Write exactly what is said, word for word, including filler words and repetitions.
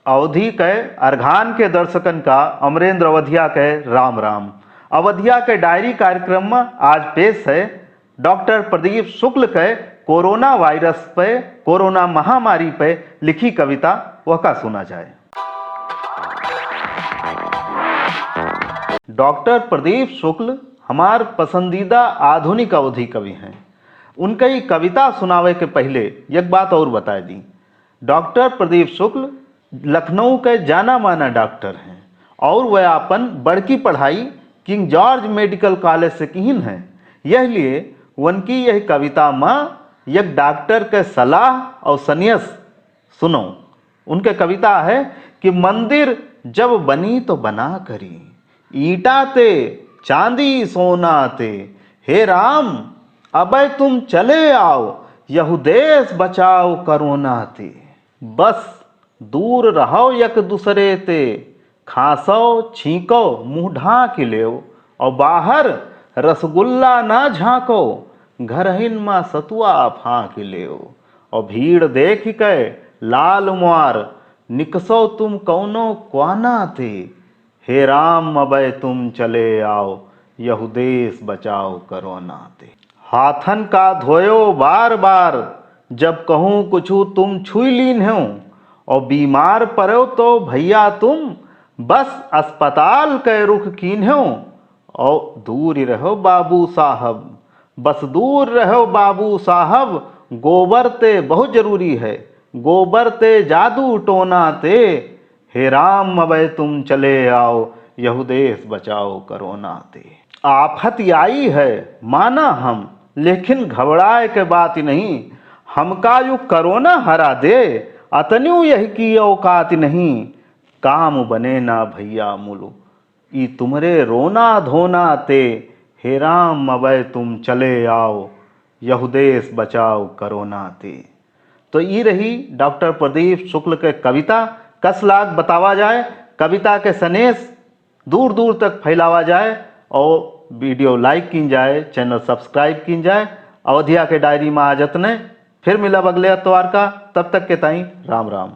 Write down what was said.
अवधी के अर्घान के दर्शकन का अमरेंद्र अवधिया के राम राम। अवधिया के डायरी कार्यक्रम में आज पेश है डॉक्टर प्रदीप शुक्ल के कोरोना वायरस पे, कोरोना महामारी पे लिखी कविता, वह का सुना जाए। डॉक्टर प्रदीप शुक्ल हमार पसंदीदा आधुनिक अवधी कवि हैं। उनका ई कविता सुनावे के पहिले एक बात और बताए दी। डॉक्टर प्रदीप शुक्ल लखनऊ के जाना माना डॉक्टर हैं और वह अपन बड़की पढ़ाई किंग जॉर्ज मेडिकल कॉलेज से किहिन हैं। यह लिए उनकी यह कविता में एक डॉक्टर के सलाह और सनेस सुनो। उनके कविता है कि मंदिर जब बनी तो बना करी, ईंटा ते, चांदी सोना ते, हे राम, अबे तुम चले आओ, यहु देश बचाओ कोरोना ते। बस दूर रहो एक दूसरे ते, खांसो, छींको, मुंह ढांक लेओ, और बाहर रसगुल्ला ना झांको, घरहिन मा सतुआ फांक लेओ, और भीड़ देख के लाल म्वार निकसो तुम कौनो क्वाना ते। हे राम, अबे तुम चले आओ, यहु देश बचाओ कोरोना ते। हाथन का धोयो बार बार, जब कहूँ कुछु तुम छुई लीन्हेव, और बीमार पड़ो तो भैया तुम बस अस्पताल के रुख कीन्हेव, और दूर रहो बाबू साहब, बस दूर रहो बाबू साहब, गोबर ते बहुत जरूरी है, गोबर ते जादू टोना ते। हे राम, अबे तुम चले आओ, यहु देश बचाओ कोरोना ते। आफत आई है, माना हम, लेकिन घबराए के बात नहीं। हमका यू कोरोना हरा दे, अतन्यू यह की औकात नहीं। काम बने ना भैया मुलु, ई तुमरे रोना धोना ते। हे राम, अबे तुम चले आओ, यहु देश बचाओ कोरोना ते। तो ई रही डॉक्टर प्रदीप शुक्ल के कविता। कस लाग बतावा जाए, कविता के सनेस दूर दूर तक फैलावा जाए और वीडियो लाइक कीन जाए, चैनल सब्सक्राइब कीन जाए। अवधिया के डायरी में आज इतने, फिर मिलब अगले अतवार का, तब तक के ताई राम राम।